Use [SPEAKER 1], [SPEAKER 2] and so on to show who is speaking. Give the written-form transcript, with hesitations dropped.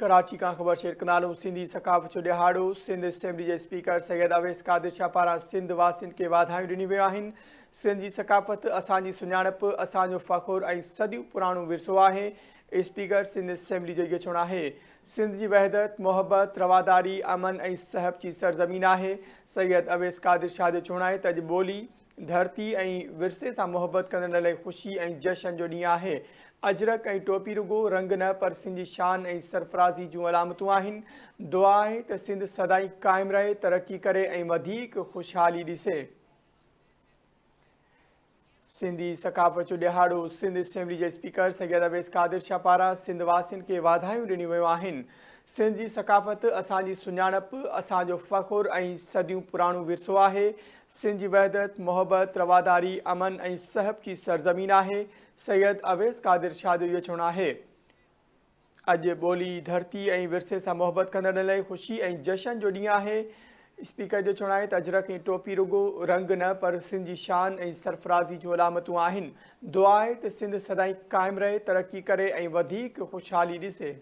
[SPEAKER 1] ڪراچي کان خبر شيئر ڪندالون سنڌي ثقافت جو ڏهاڙو سنڌ اسيمبلي جي اسپيڪر سيد اويس قادر شاهه پاران سنڌ واسين کي واڌايون ڏنيون ويون آهن سنڌ جي ثقافت اسان جي سڃاڻپ اسان جو فخر ۽ صديون پراڻو ورثو آهي اسپيڪر سنڌ اسيمبلي جو اهو چوڻ آهي سنڌ جي وحدت محبت رواداري امن ۽ سهپ جي سرزمين آهي سيد اويس قادر شاهه جو چوڻ آهي ته اڄ ٻولي ڌرتي ۽ ورثي سان محبت ڪندڙن لاء خوشي ۽ جشن جو ڏينهن آهي. اجرڪ ۽ ٽوپي رڳو رنگ نه پر سنڌ جي شان ۽ سرفرازي جون علامتون آهن. دعا آهي ته سنڌ سدائين قائم رهي، ترقي ڪري ۽ وڌيڪ خوشحالي ڏسي. سنڌي ثقافت جو ڏهاڙو سنڌ اسيمبلي جي اسپيڪر سيد اويس قادر شاهه پاران سنڌ واسين کي واڌايون ڏنيون ويون آهن. سنڌ جي ثقافت اسان جي سڃاڻپ، اسان جو فخر ۽ صديون پراڻو ورثو آهي. سنڌ جي وحدت، محبت، رواداري، امن ۽ سهپ جي سرزمين آهي، سيد اويس قادر شاهه جو اهو چوڻ آهي. اڄ ٻولي، ڌرتي ۽ ورثي سان محبت ڪندڙن لاء خوشي ۽ جشن جو ڏينهن آهي. اسپيڪر جو چوڻ آهي ته اجرڪ ۽ ٽوپي رڳو رنگ نه پر سنڌ جي شان ۽ سرفرازي جون علامتون آهن. دعا آهي ته سنڌ سدائين قائم رهي، ترقي ڪري ۽ وڌيڪ خوشحالي ڏسي.